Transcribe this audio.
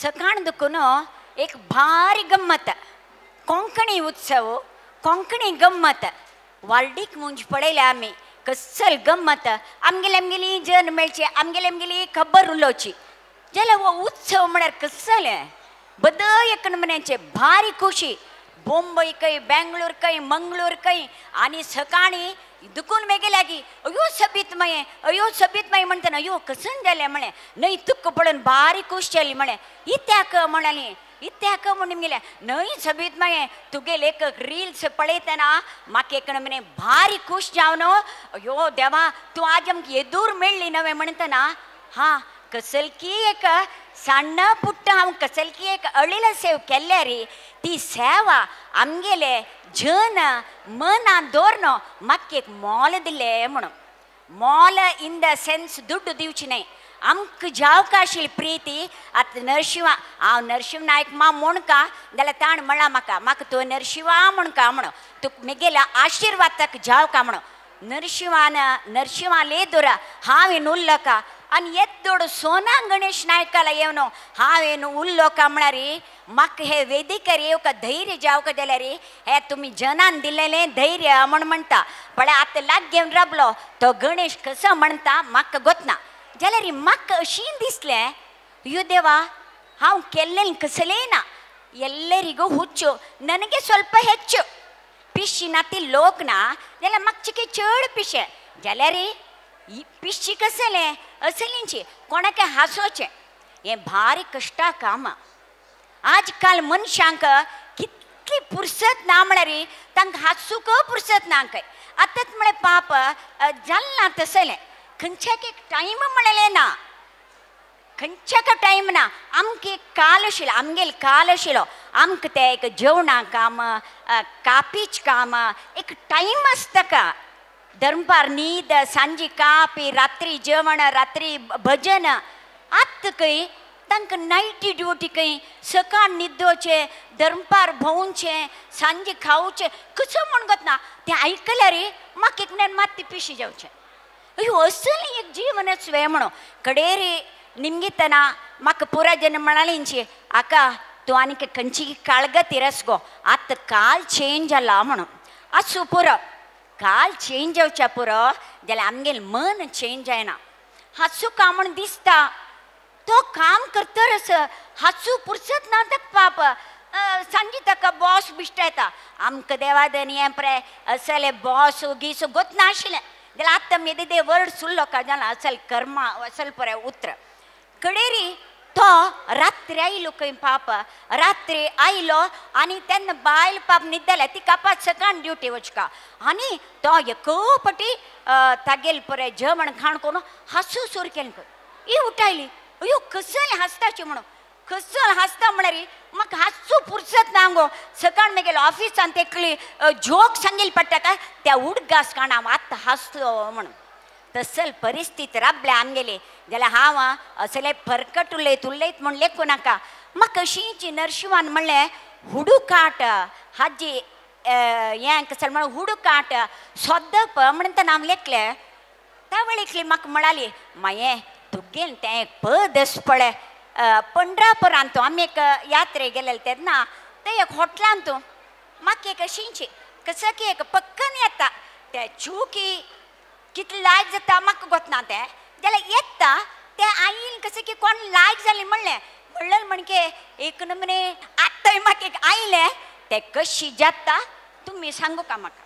सकाळ दुखून एक भारी गम्मत कोंकणी उत्सव कोंकणी गम्मत वाल्डीक मुंज पळयले आमी कसल गम्मत आमगेले आमगेली जन मेळची आमगेले आमगेली खबर उलोवची जाल्यार हो उत्सव म्हळ्यार कसलें बदय एक नमुन्याचे भारी खुशी बोंबय खंय बेंगलोर खंय मंगलोर खंय आनी सकाळी दुखून मेगेल्या की अयो सबीत माये अयो सबीत माये म्हणटना अयो कसन जालें म्हळें न्हय तुका पळोवन भारी खूश जाली म्हळें इत्याक म्हणाली इत्याक म्हणून गेल्या न्हय सबीत माये तुगेले एक रिल्स पळयतना म्हाका एक नमुने भारी खूश जावन अयो देवा तूं आज आमकां येदूर मेळ्ळी नवें म्हणटना हां कसलकी एक सण्ण पुट्ट हांव कसलकी एक अळील सेव केल्या रे ती सेवा आमगेले जन मनान दवरन म्हाका एक मोल दिलें म्हणून मोल इन the sense दुड्ड दिवची न्हय आमकां जावका आशिल्ली प्रिती आतां नरशिंवा हांव नरशिंव नायक मा म्हणका जाल्यार ताण म्हळां म्हाका म्हाका तूं नरशिंवा म्हणका म्हणून तुका म्हगेल्या आशिर्वाद ताका जावका म्हणून नरशिंवान नरशिंवाले दोरा हांवें उल्लोका आनी येदोड सोना गणेश नायकाला येवन हांवें उल्लोका म्हळ्यार म्हाका हे वेदिकर येवका धैर्य जावका जाल्यार हे तुमी जनान दिलेलें धैर्य म्हण म्हणटा पळय आतां लाग घेवन राबलो तो गणेश कसो म्हणटा म्हाका गोतना जाल्यार म्हाका अशीं दिसलें यो देवा हांव केल्लें कसलें ना ಎಲ್ಲರಿಗೂ ಹುಚ್ಚು ನನಗೆ ಸ್ವಲ್ಪ ಹೆಚ್ಚು ಪಿಶಿ नाती लोक ना जाल्यार म्हाका चड पिशे जाल्यार पिशी कसलें असलींची कोणाक हांसोचें हें भारी कश्टा काम आज काल मनशांक कितली पुरसत ना म्हळ्यार तांकां हांसूंक पुरसत ना खंय आतांच म्हळ्यार पाप जालें ना तसलें खंयच्याक एक टायम म्हणलें ना खंयच्याक टायम ना आमकां एक काल आशिल्लो आमगेलो काल आशिल्लो आमकां तें एक जेवणा काम कापीच काम एक टायम आसता का दनपार न्हीद सांजे कापी रात्री जेवण रात्री भजन आतां खंय तांकां नायटी ड्युटी खंय सकाळ न्हिदोवचें दनपार भोंवचें सांजे खावचें कसो म्हण गोतना तें आयकल्यार म्हाका एक म्हणल्यार मात्ती पिशी जावचें अयो असलें एक जीवनच वे म्हणून कडेरी निमगितना म्हाका पुरा जन म्हणालींची आका तूं आनीक खंयची काळगत रस गो आतां काल चेंज जाला म्हणून आसूं पुरो काल चेंज जावच्या पुरो जाल्यार आमगेलें मन चेंज जायना हांसूं का म्हण दिसता तो काम करतरच हांसूं पुरसत ना ताका पाप सांजे ताका बॉस बिश्ट येता आमकां देवादनी हें पळय असले बॉस गीस गोतना आशिल्लें जाल्यार आतां मेदे दे वर्ड सुल्लो का जाला असल कर्मा असल पळय उतर कडेरी तो रात्री आयलो खंय पाप रात्री आयलो आनी तेन्ना बायल पाप न्हिदल्या ती कापात सकाळ ड्युटी वचका आनी तो एकपटी तागेल पळय जेवण खाण करून हांसू सुरू केलें खंय ही उठायली अयो कसलें हांसताची म्हणून कसल हांसता म्हळ्यार म्हाका हांसूं पुरसत ना गो सकाळ मागीर ऑफिसान तेकली जोक सांगेल पडटा काय त्या उडगास काण हांव आतां हांसलो म्हणून तसल परिस्थिती राबल्या आमगेली जाल्यार हांव असले फरकट उलयत उलयत म्हूण लेखूं नाका म्हाका अशींची नरशिंवान म्हणलें हुडुकाट हाजी हें कसलें म्हणून हुडुकाट सोदप म्हणून हांव लेखलें त्या वेळेकली म्हाका म्हणाली माये तुगेलें तें एक पद आसा पळय पंढरापुरांत आमी एक यात्रे गेलेले तेन्ना ते एक हॉटलांत म्हाका एक अशींची कसं की एक पक्कन येता ते चुकी कितलें लायक जाता म्हाका गोतना तें जाल्यार येता तें आईन कसं की कोण लायक जालें म्हणलें म्हणलें म्हणके एक नमुने आतां म्हाका एक आयलें तें कशी जाता तुमी सांगू का म्हाका.